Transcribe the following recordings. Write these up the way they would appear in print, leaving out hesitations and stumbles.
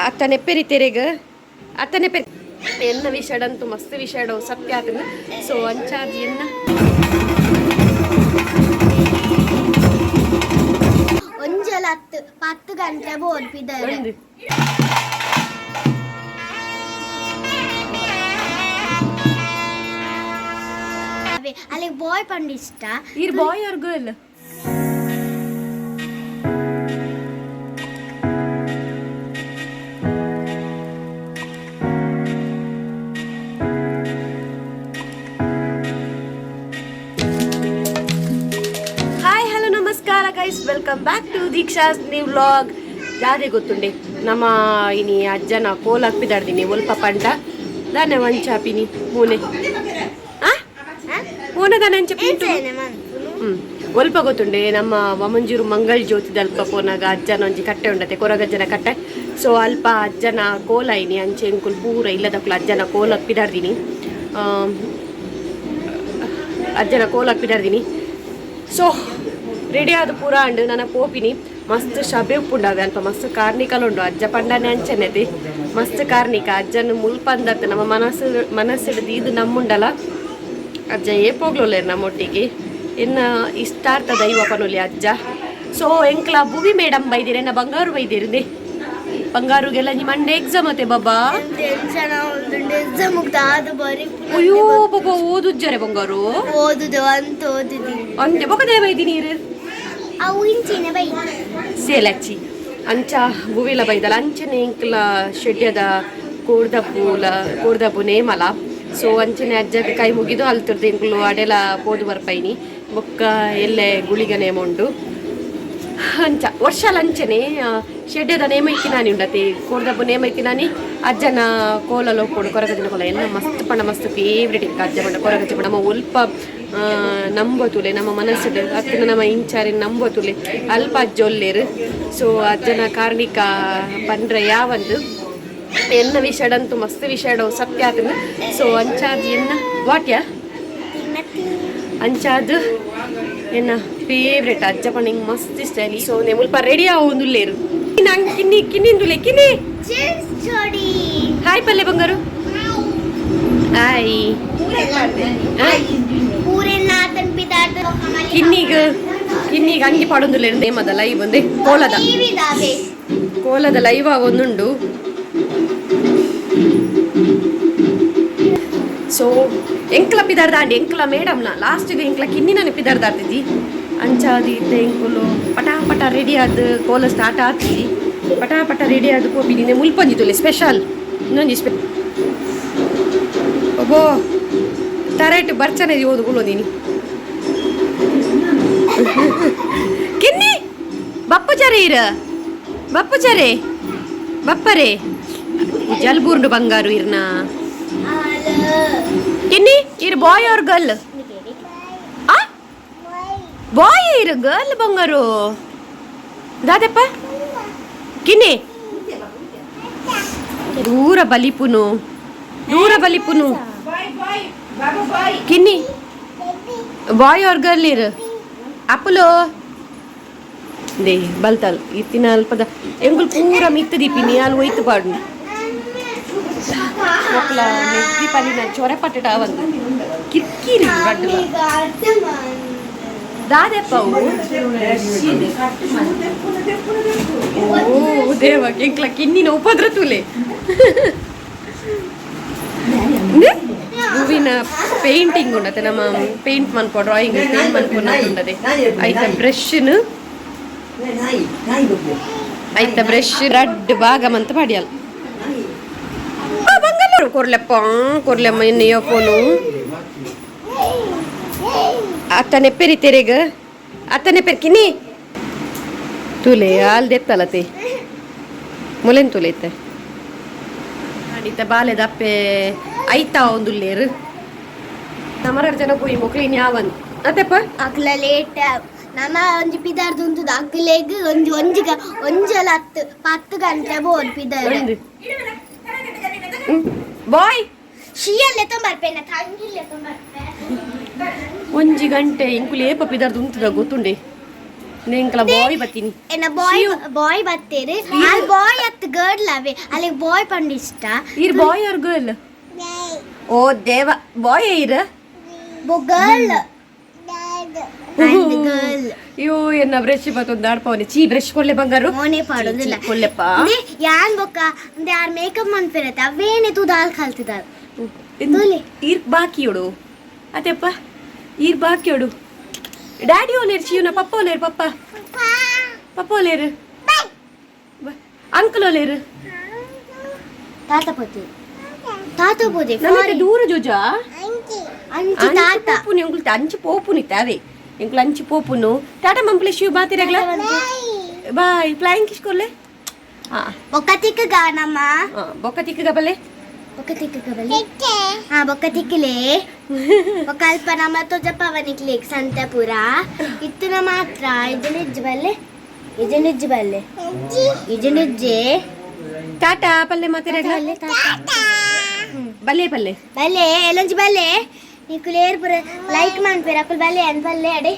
ಅತ್ತನೆ ಪೆರಿತೆರೆಗ್ ಅತ್ತನೆ peri ಎನ್ನ ವಿಷಯಡಂತೂ ಮಸ್ತ್ ವಿಷಯಡ ಸತ್ಯ ಆತನ. ಸೊ ಅಂಚಾದ್ ಎನ್ನ ಒಂಜಲ ಹತ್ತು 10 ಗಂಟೆ ಬೋರ್ಪಿದ್ದಾರೆ. ಒಂದು ಅಲ್ಲಿ ಬಾಯ್ ಪಂಡ ಇಷ್ಟ. ಇರ್ boy or girl? Hi, hello, ನಮಸ್ಕಾರ guys, welcome back to Deeksha's new vlog. ಯಾರೇ ಗೊತ್ತುಂಡೆ ನಮ್ಮ ಇನಿ ಅಜ್ಜನ ಕೋಲ್ ಹಾಕ್ಪಿದಾಡ್ದಿನಿ ಒಲ್ಪ ಪಂಡ ದಾನೆ ವಂಚಾಪಿನಿ ಮೂನೆ ಆ ಮೂನೆ ದಾನೆ ಅಂಚ ಪಿಂಟು. ಒಲ್ಪ ಗೊತ್ತುಂಡೆ ನಮ್ಮ ವಮಂಜೂರು ಮಂಗಳ್ ಜ್ಯೋತಿದ ಅಲ್ಪ ಪೋನಾಗ ಅಜ್ಜನ ಒಂಜಿ ಕಟ್ಟೆ ಉಂಡತೆ, ಕೊರಗಜ್ಜನ ಕಟ್ಟೆ. ಸೊ ಅಲ್ಪ ಅಜ್ಜನ ಕೋಲ ಐನಿ ಅಂಚೆ ಎಂಕುಲು ಪೂರ ಇಲ್ಲದಕ್ಕಲು ಅಜ್ಜನ ಕೋಲ ಪಿದಾರ್ದಿನಿ, ಅಜ್ಜನ ಕೋಲ ಪಿದಾರ್ದಿನಿ. ಸೊ ರೆಡಿ ಆದ ಪೂರ ಅಂಡ್ ನನ್ನ ಪೋಪಿನಿ. ಮಸ್ತ್ ಶಬೆ ಉಪ್ಪುಂಡವೆ ಅಲ್ಪ, ಮಸ್ತ್ ಕಾರ್ನಿಕಲ್ ಉಂಡು. ಅಜ್ಜ ಪಂಡನೆ ಅಂಚನೆತಿ ಮಸ್ತ್ ಕಾರ್ನಿಕ. ಅಜ್ಜನ ಮುಲ್ಪಂದತ್ ನಮ್ಮ ಮನಸ್ಸು ಮನಸ್ಸಿಡ್ದು ಇದು ನಮ್ಮುಂಡಲ. ಅಜ್ಜ ಏಪೋಗ್ಲೊಲ್ಲೇರು ನಮ್ಮೊಟ್ಟಿಗೆ. ಎನ್ನ ಇಷ್ಟಾರ್ಥ ದೈವ ಪನೊಲಿ ಅಜ್ಜ. ಸೊ ಎಂಕ್ಲ ಭುವಿ ಮೇಡಮ್ ಬೈದಿರ, ಎನ್ನ ಬಂಗಾರು ಬೈದಿರಂದೆ. ಬಂಗಾರುಗೆಲ್ಲ ನಿಮ್ಮ ಮಂಡೆ ಎಕ್ಸಾಮ್ ಅತ್ತೆ ಬಾಬಾ. ಟೆನ್ಷನ್ ಒಂದು ಎಕ್ಸಾಮ್ ಮುಗ್ದಾದ ಬರೀ. ಅಯ್ಯೋ ಬಾಬಾ, ಓದುಜ್ಜರೆ ಬಂಗಾರು? ಓದುದು ಅಂತ ಓದುದಿ. ಅಂತೆ ಬೊಕದೇ ಬೈದಿ ನೀರು. ಅವು ಇಂಚಿನ ಬೈ. ಸೇಲಚ್ಚಿ ಅಂಚ ಭುವಿಲ ಬೈದಲ್ಲ. ಅಂಚನೆ ಎಂಕ್ಲ ಶೆಡ್ಯದ ಕೋರ್ದಬ್ಬುಲ, ಕೋರ್ದಬ್ಬು ನೇಮಲ. ಸೊ ಅಂಚನೆ ಅಜ್ಜಗೆ ಕೈ ಮುಗಿದು ಅಲ್ತುರ್ದು ಎಂಕುಲು ಅಡೆಲ ಪೋದು ಬರ್ಪೈನಿ. ಬೊಕ್ಕ ಎಲ್ಲೆ ಗುಳಿಗ ನೇಮ ಉಂಡು. ಅಂಚ ವರ್ಷಲ ಅಂಚನೆ ಶೆಡ್ಯದ ನೇಮ ಇತ್ತಿನಾನಿ ಉಂಡತಿ, ಕೋರ್ದಬ್ಬು ನೇಮ ಇತ್ತಿನಾನಿ ಅಜ್ಜನ ಕೋಲ ಲೋಪುಂಡು, ಕೊರಗಜ್ಜನ ಕೋಲ. ಎಲ್ಲ ಮಸ್ತ್ ಪಂಡ ಮಸ್ತ್ ಫೇವ್ರೆಟ್ ಇಂಕ ಅಜ್ಜ ಪಂಡ. ಕೊರಗಜ್ಜ ಪಂಡ ನಮ್ಮ ಒಲ್ಪ ನಂಬತುಲೆ ನಮ್ಮ ಮನಸ್ಸುಡು ಅತ್ತಿನ ನಮ್ಮ ಇಂಚಾರಿ ನಂಬತುಲೆ. ಅಲ್ಪ ಅಜ್ಜ ಒಲ್ಲೇರು. ಸೊ ಅಜ್ಜನ ಕಾರ್ಣಿಕ ಪಂಡ್ರೆ ಯಾವಂದು ಎನ್ನ ವಿಷಯಡಂತೂ ಮಸ್ತ್ ವಿಷಯಡ ಸತ್ಯ ಆತನ. ಸೊ ಅಂಚಾದ್ ಎನ್ನ ವಾಟ್ಯ ಅಂಚಾದ್ ಎನ್ನ ಫೇವ್ರೆಟ್ ಅಜ್ಜ ಪಂಡ ಹಿಂಗ್ ಮಸ್ತ್ ಇಷ್ಟ ಅಲ್ಲಿ. ಸೊ ನೆ ಮುಲ್ಪ ರೆಡಿ ಆವೊಂದುಲ್ಲೇರು. ನಂಗೆ ಕಿನ್ನಿ ಕಿನ್ನಿಂದುಲೆ ಕಿನ್ನಿ. ಜೋಡಿ. ಹಾಯ್ ಪಲ್ಲೆ ಬಂಗಾರು, ಹಾಯ್. ಪೂರೆಲ್ಲ ಆತನ್ ಪಿದಾರ್ದ. ಕಿನ್ನಿಗ್ ಕಿನ್ನಿಗ್ ಅಂಗಿ ಪಾಡೊಂದುಲ್ಲೇರು. ನೇಮದ ಲೈವ್ ಒಂದೇ ಕೋಲದ. ಟಿವಿದಾವೆ. ಕೋಲದ ಲೈವ್ ಆವೊಂದುಂಡು. ಸೊ ಎಂಕ್ಲ ಪಿದಾರ್ದಾಂಡ್ ಎಂಕ್ಲ ಮೇಡಮ್ನ ಲಾಸ್ಟಿಗೆ ಎಂಕ್ಲ ಕಿನ್ನಿನ ಪಿದಾರ್ದಾರ್ತಿದ್ದಿ. ಅಂಚಾದಿ ಇತ್ತೆ ಎಂಕುಲು ಪಟ ಪಟ ರೆಡಿ ಆದ್ ಕೋಲ ಸ್ಟಾರ್ಟ್ ಆತಿದ್ದಿ. ಪಟ ಪಟ ರೆಡಿ ಆದ್ ಪೋಪಿ. ನಿನ್ನೆ ಮುಲ್ಪೊಂಜಿ ತುಲೆ ಸ್ಪೆಷಲ್ ಇನ್ನೊಂಜಿ ಸ್ಪೆ ಒಬ್ಬೋ ತರೇಟ್ ಬರ್ಚನೆ ಓದು ಕುಲ್ಲೊಂದಿನಿ. ಕಿನ್ನಿ ಬಪ್ಪು ಚರೆ ಇರ, ಬಪ್ಪು ಚರೆ ಬಪ್ಪರೆ ಜಲ್ಬೂರ್ಡು ಬಂಗಾರು ಇರ್ನ. ಕಿನ್ನಿ, ಇರ್ ಬಾಯ್ ಆರ್ ಗರ್ಲ್? ಆ ಬಾಯ್ ಇರ್ ಗರ್ಲ್ ಬಂಗಾರು ದಾದಪ್ಪ. ಕಿನ್ನಿ ದೂರ ಬಲಿಪುನು, ದೂರ ಬಲಿಪುನು. ಕಿನ್ನಿ, ಬಾಯ್ ಆರ್ ಗರ್ಲ್ ಇರ್? ಅಪ್ಪುಲು they ಬಲ್ತಲ್ ಇತ್ತಿನ ಅಲ್ಪದ ಎಂಗುಲ್ ಪೂರ ಮಿತ್ತು ದೀಪಿನಿ ಅಲ್ಲಿ ಒಯ್ತು ಪಾಡು. ಮೊಕ್ಲ ಮೆಗ್ದಿ ಪಲಿನ ಚೊರೆ ಪಟ್ಟಟ ಒಂದು ಕಿರ್ಕಿರಿ ರಡ್ಡುಲ ದಾದೆಪ್ಪ ಅವು. ಓ ದೇವ, ಎಂಕ್ಲ ಕಿನ್ನಿನ ಉಪದ್ರ ತುಲೆ. ಹೂವಿನ ಪೇಂಟಿಂಗ್ ಉಂಡತೆ. ನಮ್ಮ ಪೇಂಟ್ ಮನ್ಪೊ, ಡ್ರಾಯಿಂಗ್ ಪೇಂಟ್ ಮನ್ಪುನ ಉಂಡದೆ. ಐತ ಬ್ರಷ್ನು, ಐತ ಬ್ರಷ್ ರಡ್ಡ್ ಭಾಗ ಮಂತ ಪಾಡ್ಯಲ್. ಬಂಗಾರು ಕೊರ್ಲೆಪ್ಪ, ಕೊರ್ಲೆಮ್ಮ ಎಣ್ಣೆಯ ಫೋನು. ಅತ್ತನೆ ಪೆರಿ ತೆರೆಗ್ ಅತ್ತನೆ ಪೆರಿ ಕಿನಿ ತುಲೆ ಆಲ್ ದೆತ್ತಲತೆ ಮೊಲೆನ್ ತುಲೆ ಇತ್ತೆ ಇತ್ತೆ ಬಾಲೆದ ಅಪ್ಪೆ ಐತಾ ಒಂದುಲ್ಲೇರು. ನಮರಡ್ ಜನ ಪೋಯಿ ಮೊಕ್ಲು ಇನ್ಯಾವನ್ ಅತ್ತೆಪ್ಪ. ಅಕ್ಲ ಲೇಟ್ ನಮ್ಮ ಒಂಜಿ ಪಿದಾರ್ದು ಉಂತುದು. ಅಕ್ಲೆಗ್ ಒಂಜಿ ಒಂಜಿ ಒಂಜಲ ಹತ್ತು 10 ಗಂಟೆ ಬೋರ್ ಪಿದಾರ. ಒಂದು ಬಾಯ್. ಶಿಯಲ್ಲೆ ತೊಂಬರ್ಪೆನ ತಂಗಿಲ್ಲೆ ತೊಂಬರ್ಪೆ. ಒಂಜಿ ಗಂಟೆ ಇಂಕುಲು ಏಪ ಪಿದಾರ್ದು ಉಂತುದ ಗೊತ್ತುಂಡೆ. ನಿಂಕಲ ಬಾಯ್ ಬತ್ತೀನಿ. ಎನ್ನ ಬಾಯ್ ಬಾಯ್ ಬತ್ತೇರು. ಆ ಬಾಯ್ ಅತ್ ಗರ್ಲ್ ಅವೇ ಅಲ್ಲಿ ಬಾಯ್ ಪಂಡ ಇಷ್ಟ. ಇರ್ ಬಾಯ್ ಆರ್ ಗರ್ಲ್? ಓ ದೇವ, ಬಾಯ್ ಇರ. ಬೊ ಗರ್ಲ್ ಗರ್ಲ್. ಅಯ್ಯೋ, ಎನ್ನ ಬ್ರಷ್ ಬತ್ತೊಂದು ಆಡ್ಪವನೆ. ಚೀ, ಬ್ರಷ್ ಕೊಲ್ಲೆ ಬಂಗಾರು. ಮೋನೆ ಪಾಡೋದಿಲ್ಲ. ಚೀ, ಕೊಲ್ಲೆಪ್ಪ. ಅಂದ್ರೆ ಯಾನ್ ಬೊಕ್ಕ ಅಂದ್ರೆ ಯಾರ್ ಮೇಕಪ್ ಮನ್ಪಿರತ್ತೆ ಅವೇನೆ ತೂ ದಾಲ್ ಕಲ್ತಿದಾಲ್ ತೂಲೆ. ಈರ್ ಬಾಕಿಯೋಡು ಅದೇಪ್ಪ, ಈರ್ ಬಾಕಿಯೋಡು. ಡ್ಯಾಡಿ ಓಲೇರು ಚೀವನ, ಪಪ್ಪ ಓಲೇರು, ಪಪ್ಪ ಪಪ್ಪ ಓಲೇರು, ಅಂಕಲ್ ಓಲೇರು. ತಾತ ಪೋತಿ, ತಾತ ಪೋದೆ. ನಮಗೆ ದೂರ ಜೋಜಾ. ಅಂಚಿ ತಾತ. ಪೋಪುನಿ ಎಂಕುಲು ಅಂಚಿ ಪೋಪುನಿ ತಾವೆ ಎಂಕುಲು ಅಂಚಿ ಪೋಪುನು. ಟಾಟಾ ಮಂಪ್ಲೆ ಶಿವ ಬಾತಿರಗ್ಲ. ಬಾಯ್, ಫ್ಲೈಯಿಂಗ್ ಕಿಸ್ ಕೊರ್ಲೆ. ಹಾ. ಬೊಕ್ಕ ತಿಕ್ಕಗ ನಮ್ಮ. ಬೊಕ್ಕ ತಿಕ್ಕಗ ಬಲ್ಲೆ. ಬೊಕ್ಕ ತಿಕ್ಕಗ ಬಲ್ಲೆ. ಹಾ, ಬೊಕ್ಕ ತಿಕ್ಕಲೆ. ಬೊಕ್ಕ ಅಲ್ಪ ನಮ್ಮ ತೋಜಪ್ಪವನಿಕ್ಲೆ ಸಂತಪುರ ಇತ್ತುನ ಮಾತ್ರ. ಇದು ನಿಜ್ಜು ಬಲ್ಲೆ, ಇದು ನಿಜ್ಜು ಬಲ್ಲೆ, ಇದು ನಿಜ್ಜೆ. ಟಾಟಾ ಪಲ್ಲೆ ಮಾತಿರಗ್ಲ. ಬಲ್ಲೆ ತಾತ. ಬಲ್ಲೆ ಪಲ್ಲೆ. ಬಲ್ಲೆ ಎಲ್ಲೊಂಜಿ ಬಲ್ಲೆ. ನಿಕುಲು ಏರ್ ಪೂರ ಲೈಕ್ ಮನ್ಪೇರು ಅಕುಲು ಬಲ್ಲೆ ಅನ್ ಬಲ್ಲೆ ಅಡೆ.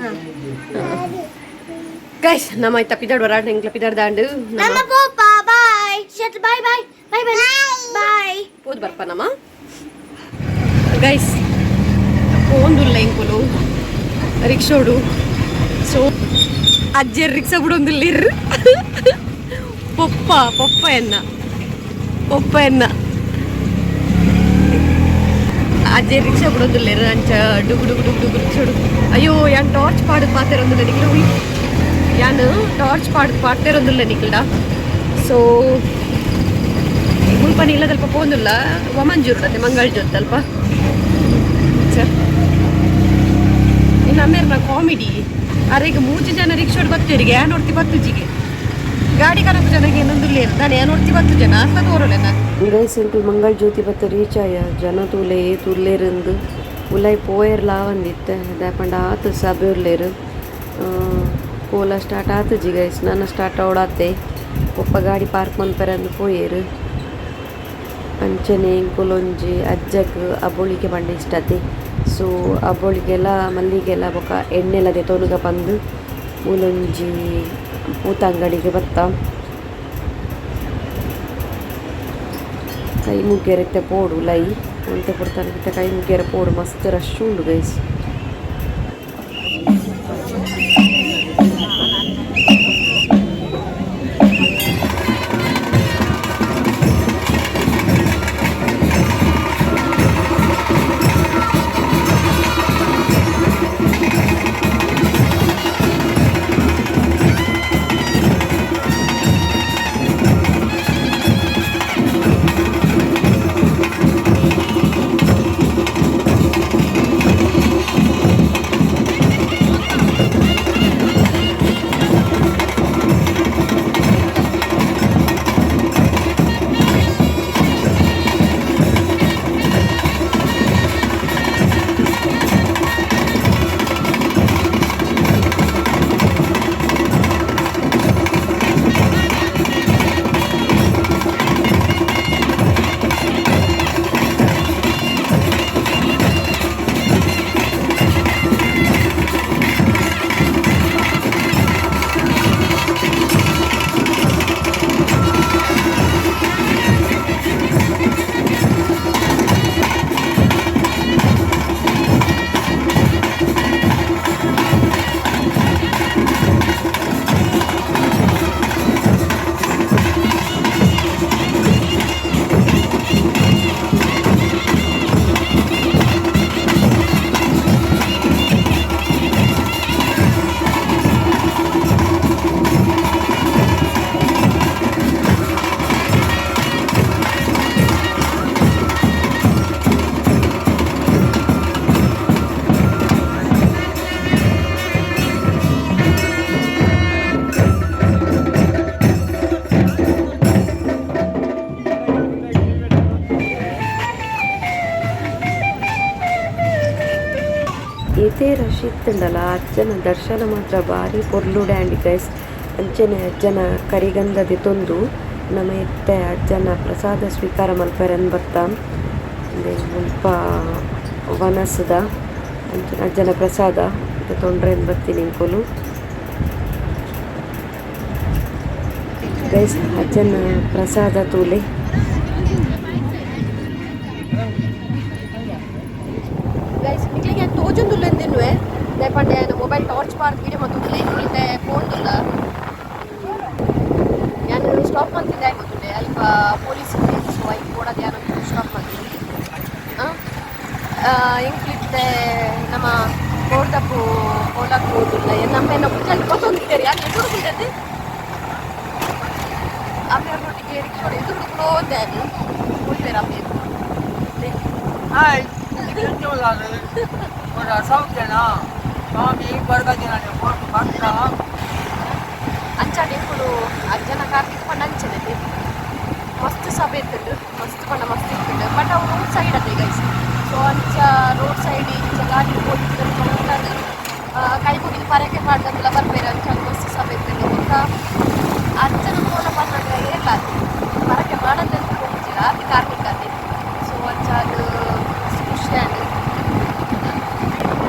ಹಾ. ಗೈಸ್, ನಮ್ಮ ಇತ್ತ ಪಿದಾಡ್ ಬರಾಡ್ ಎಂಕ್ಲ ಪಿದಾಡ್ ದಾಂಡು. ನಮ್ಮ ಪೋಪ ಬಾಯ್ ಶತ್ bye bye bye bye bye. ಪೋದ್ ಬರ್ಪ ನಮ್ಮ. ಗೈಸ್, ಪೋಂದುಲ್ಲ ಎಂಕುಲು ರಿಕ್ಷೋಡು. ಸೊ ಅಜ್ಜರ್ ರಿಕ್ಷಾ ಬಿಡೊಂದುಲ್ಲಿರ್. ಪೊಪ್ಪ ಪೊಪ್ಪ ಎನ್ನ, ಪೊಪ್ಪ ಎನ್ನ. ಅಜ್ಜೆ ರಿಕ್ಷಾ ಬಿಡೊಂದುಲ್ಲೆರ್. ಅಂಚ ಡುಗು ಡುಗು ಡುಗು ಡುಗು ರಿಕ್ಷೋಡು. ಅಯ್ಯೋ, ಯಾನ್ ಟಾರ್ಚ್ ಪಾಡ್ ಪಾತೆರೊಂದುಲ್ಲ ನಿಕ್ಲು. ಉಯ್, ಯಾನ್ ಟಾರ್ಚ್ ಪಾಡ್ ಪಾಡ್ತೇರೊಂದುಲ್ಲ ನಿಕ್ಲ್ಡ. ಸೊ ಮುಲ್ಪ ಇಲ್ಲದಲ್ಪ ಪೋಂದುಲ್ಲ ವಮಂಜೂರು ಮಂಗಳ ಜೊತ್ತಲ್ಪ ಸರ್. ಇನ್ನು ಅಮ್ಮೇರ್ನ ಕಾಮಿಡಿ ಅರೆಗ್ ಮೂಜಿ ಜನ ರಿಕ್ಷೋಡ್ ಬತ್ತೇರಿಗೆ. ಏನ್ ನೋಡ್ತಿ ಬತ್ತುಜಿಗೆ ಗಾಡಿ ಕನಕು ಜನಗೆ ಏನೊಂದುಲ್ಲ. ನಾನು ಏನ್ ನೋಡ್ತಿ ಬತ್ತು ಜನ ಅರ್ಥ ತೋರಲೆ. ಗೈಸ್, ಎಂಕುಲು ಮಂಗಳ ಜ್ಯೋತಿ ಬತ್ತ ರೀಚ್ ಆಯ. ಜನ ತೂಲೆ ತುಲ್ಲೇರಿಂದು ಉಲಾಯ್ ಪೋಯರ್ ಲಾವಂದಿತ್ತೆ. ದಾಯೆಪಂಡ ಆತು ಸಬೆರ್ಲೇರು. ಕೋಲ ಸ್ಟಾರ್ಟ್ ಆತುಜಿ ಗೈಸ್, ನನ ಸ್ಟಾರ್ಟ್ ಅವಡಾತೆ. ಒಪ್ಪ ಗಾಡಿ ಪಾರ್ಕ್ ಮನ್ಪೆರಂದು ಪೋಯೇರು. ಅಂಚನೆ ಎಂಕುಲೊಂಜಿ ಅಜ್ಜಗ್ ಅಬೋಳಿಗೆ ಪಂಡ ಇಷ್ಟತೆ. ಸೊ ಅಬೋಳಿಗೆಲ ಮಲ್ಲಿಗೆಲ ಬೊಕ ಎಣ್ಣೆಲ ದೆತೊನುಗ ಪಂದು ಮೂಲೊಂಜಿ ಪೂತ ಅಂಗಡಿಗೆ ಬತ್ತ. ಕೈ ಮುಗ್ಗೆರೆತ್ತೆ ಪೋಡು ಲೈ ಒಂತೆ ಪೊರ್ತನಕಿತ್ತ ಕೈ ಮುಗ್ಗೆರೆ ಪೋಡು. ಮಸ್ತ್ ರಶ್ ಉಂಡು ಗೈಸ್. ಏತೇ ರಶ್ ಇತ್ತುಂಡಲ ಅಜ್ಜನ ದರ್ಶನ ಮಾತ್ರ ಭಾರಿ ಪೊರ್ಲುಡೆ ಆಂಡ್ ಗೈಸ್. ಅಂಚನೆ ಅಜ್ಜನ ಕರಿಗಂಧ ದೆತೊಂದು ನಮ ಇತ್ತೆ ಅಜ್ಜನ ಪ್ರಸಾದ ಸ್ವೀಕಾರ ಮಲ್ಪೆರೆನ್ ಬತ್ತ. ಮುಲ್ಪ ವನಸುದ ಅಂಚನೆ ಅಜ್ಜನ ಪ್ರಸಾದ ತೊಂಡ್ರೆನ್ ಬತ್ತಿನಿ ಎಂಕುಲು. ಗೈಸ್ ಅಜ್ಜನ ಪ್ರಸಾದ ತೂಲೆ. ಗೈಸ್ ನಿಕ್ಲೆಗೆ ತೋಜೊಂದುಲ್ಲೆಂದಿನ್ವೆ ದಾಯೆ ಪಂಡ ಮೊಬೈಲ್ ಟಾರ್ಚ್ ಪಾರ್ದ್ ವೀಡಿಯೋ ಮಲ್ತೊಂದುಲ್ಲೆ ಇತ್ತೆ ಫೋನ್ ದುಲ್ಲ. ಯಾನ್ ಸ್ಟಾಪ್ ಮಲ್ತಿದ್ದೆ ಗೊತ್ತುಂಡೆ ಅಲ್ಪ ಪೊಲೀಸ್ ಸೊ ಐಕ್ ಬೋಡಾದ್ ಯಾನ್ ಸ್ಟಾಪ್ ಮಲ್ತಿದ್ದೆ. ಎಂಕ್ಲಿತ್ತೆ ನಮ್ಮ ಕೋರ್ದಪ್ಪು ಕೋಲಕ್ ಪೋದುಲ್ಲ ನಮ್ಮ ಎನ್ನ ಕುಜಲ್ ಪತ್ತೊಂದಿದ್ದಾರೆ ಯಾನ್ ಎದುರು ಕುಲ್ದತೆ ಅಮ್ಮೆಯವ್ರೊಟ್ಟಿಗೆ ರಿಕ್ಷಾಡ್ ಎದುರು ಕುಲೋದೆ ಕುಲ್ಪೇರು ಅಮ್ಮೆಯರು. ಹಾಯ್ ಸ್ವಾಮಿ ಬರ್ಗದಿನ ಅಂಚಾಡ್ ಎಂಕುಲು ಅಜ್ಜನ ಕಾರ್ತಿಕ ಪಂಡ ಅಂಚನೆ ಮಸ್ತ್ ಸಭೆ ಇತ್ತುಂಡು, ಮಸ್ತ್ ಪಂಡ ಮಸ್ತ್ ಇತ್ತುಂಡು. ಬಟ್ ಅವು ರೋಡ್ ಸೈಡ್ ಅದೇ ಗೈಸ್. ಸೊ ಅಂಚ ರೋಡ್ ಸೈಡ್ ಇಂಚ ಗಾಡಿ ಪೋತಿತ್ತು ಕೈ ಮುಗಿದು ಪರಕೆ ಪಾಡ್ದಂತೆಲ್ಲ ಬರ್ಪೇರು. ಅಂಚ ಮಸ್ತ್ ಸಭೆ ಇತ್ತುಂಡು. ಬೊಕ್ಕ ಅಜ್ಜನ ಕೋಲ ಪನ್ನಗ ಏರ್ಲ ಪರಕೆ ಮಾಡಂತ ಹೋಗ್ತಿರ ಅದು ಕಾರ್ತಿಕ ಅದೇ. ಸೊ ಅಂಚ ಅದು ಮಸ್ತ್ ಖುಷಿ ಆಂಡ್.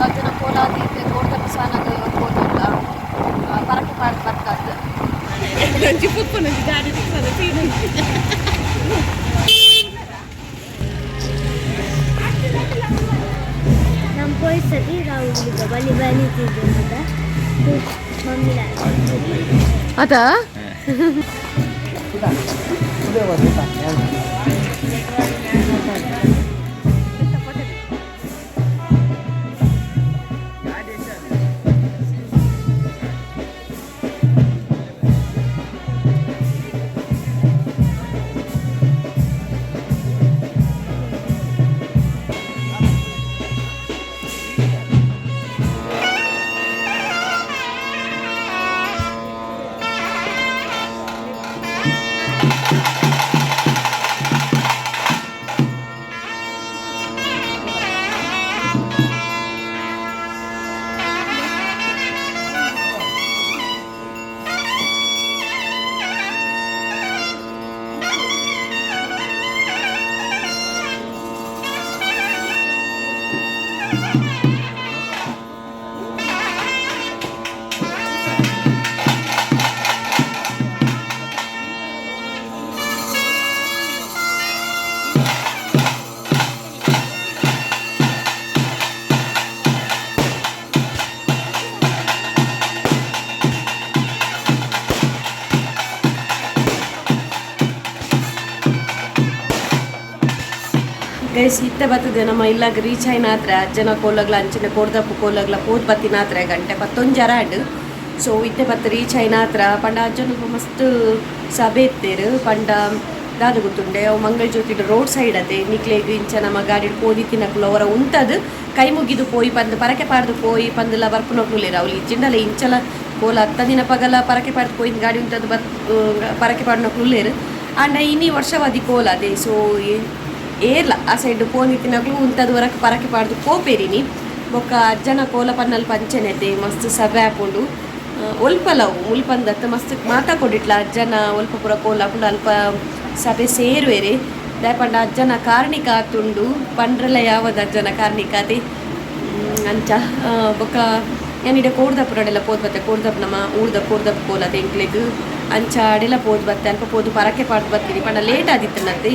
ಅಜ್ಜನ ಕೋಲ ಇತ್ತೆ ಕೋರ್ದ ಸಾನದ ಪೋತುಲ್ಲ ಪರಕೆ ಪಾಡ್ ಬರ್ತಾದ್ದು. ನಮ್ಮ ಪೊಯ್ಸತಿ ರಾಹುಲ್ ಬಲಿ ಬಲಿ ತಿಂದ ಮಮ್ಮಿ. ಅದಾ ಗೈಸ್ ಇತ್ತೆ ಬರ್ತದೆ ನಮ್ಮ ಇಲ್ಲಾಗ ರೀಚ್ ಆಯ್ನಾತ್ರೆ ಅಜ್ಜನ ಕೋಲಗ್ಲ ಅಂಚನೆ ಕೋರ್ದಪ್ಪು ಕೋಲಗ್ಲ ಪೋದ್ ಬತ್ತಿನಾತ್ರೆ ಗಂಟೆ ಪತ್ತೊಂಜರ ಆಂಡ್. ಸೊ ಇತ್ತೆ ಬತ್ತ ರೀಚ್ ಆಯ್ನಾತ್ರ ಪಂಡ ಅಜ್ಜನ ಮಸ್ತ್ ಸಭೆ ಇತ್ತೇರು. ಪಂಡ ದಾದ ಗೊತ್ತುಂಡೆ ಅವು ಮಂಗಳ ಜ್ಯೋತಿ ರೋಡ್ ಸೈಡ್ ಅದೇ ನಿಕ್ಲೆಗ್ ಇಂಚ ನಮ್ಮ ಗಾಡಿ ಪೋದಿತ್ತಿನಕುಲು ಅವರ ಉಂತದು ಕೈ ಮುಗಿದು ಪೋಯಿ ಪಂದ್ ಪರಕೆ ಪಾಡ್ದು ಪೋಯಿ ಪಂದಲ ಬರ್ಪುನಕುಲೇರು. ಅವ್ಲು ಇಜ್ಜಿಂಡಲ ಇಂಚಲ ಕೋಲ ಹತ್ತ ದಿನ ಪಗಲ ಪರಕೆ ಪಾಡ್ದು ಪೋಯಿನ ಗಾಡಿ ಉಂತದು ಬರ್ ಪರಕೆ ಪಾಡ್ನಕುಲೇರು. ಆಂಡ ಇನಿ ವರ್ಷವಾದಿ ಕೋಲ ಅದೇ. ಸೊ ಏರ್ಲ ಆ ಸೈಡ್ ಪೋನಿತ್ತಿನಕುಲು ಉಂತದು ವರಕ್ ಪರಕೆ ಪಾಡ್ದು ಪೋಪೇರಿನಿ. ಬೊಕ್ಕ ಅಜ್ಜನ ಕೋಲ ಪನ್ನಲ್ ಪಂಚನೆತೆ ಮಸ್ತ್ ಸಭೆ ಹಾಕೊಂಡು ಒಲ್ಪಲವು ಮುಲ್ಪಂದತ್ತ ಮಸ್ತ್ ಮಾತಾ ಕೊಡಿಟ್ಲ ಅಜ್ಜನ ಒಲ್ಪ ಪೂರ ಕೋಲ ಹಾಕೊಂಡು ಅಲ್ಪ ಸಭೆ ಸೇರುವೆರೆ. ದಾಯೆ ಅಜ್ಜನ ಕಾರ್ಣಿಕ ಆತುಂಡು ಪಂಡ್ರಲ ಯಾವದ ಅಜ್ಜನ ಕಾರ್ಣಿಕ ಅದೇ ಅಂಚ. ಬೊಕ್ಕ ಯಾನಿಡೆ ಕೋಡ್ದಪ್ಪು ಪೋದ್ ಬತ್ತೆ ಕೋಡ್ದಪ್ಪು ನಮ್ಮ ಊರ್ದ ಕೋಡ್ದಪ್ಪು ಕೋಲ ಎಂಕ್ಲೆಗ್ ಅಂಚ ಅಡೆಲ ಪೋದ್ ಬತ್ತೆ ಅಲ್ಪ ಪೋದು ಪರಕೆ ಪಾಡ್ದು ಬರ್ತೀನಿ. ಪಂಡ ಲೇಟ್ ಆದಿತ್ತನಂತೆ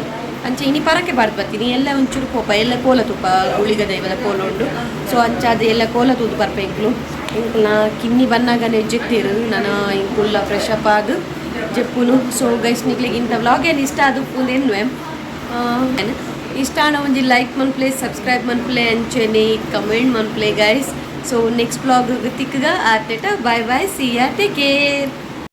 ಅಂಚ ಇನಿ ಪರಕೆ ಪಾಡ್ದು ಬರ್ತೀನಿ. ಎಲ್ಲ ಒಂಚೂರು ಪೋಪ ಎಲ್ಲ ಕೋಲ ತುಪ್ಪ ಗುಳಿಗ ದೈವದ ಕೋಲ ಉಂಡು. ಸೊ ಅಂಚ ಅದು ಎಲ್ಲ ಕೋಲ ತೂದು ಬರ್ಪ ಎಂಕ್ಲು ಎಂಕುಲ್ನ ಕಿನ್ನಿ ಬನ್ನಾಗನೆ ಜೆತ್ತಿರು ನಾನು ಎಂಕುಲ್ಲ ಫ್ರೆಶ್ ಅಪ್ ಆದು ಜೆಪ್ಪುನು. ಸೊ ಗೈಸ್ ನಿಕ್ಲೆಗ್ ಇಂಥ ವ್ಲಾಗ್ ಏನು ಇಷ್ಟ ಅದು ಎನ್ನುವೆ ಇಷ್ಟ ಆಂಡ ಒಂಜಿ ಲೈಕ್ ಮನ್ಪ್ಲೆ ಸಬ್ಸ್ಕ್ರೈಬ್ ಮನ್ಪ್ಲೆ ಅಂಚೆನೆ ಕಮೆಂಟ್ ಮನ್ಪ್ಲೆ ಗೈಸ್. ಸೊ ನೆಕ್ಸ್ಟ್ ವ್ಲಾಗ್ ತಿಕ್ಕಗ ಆತೇಟ bye bye, see ya, take care.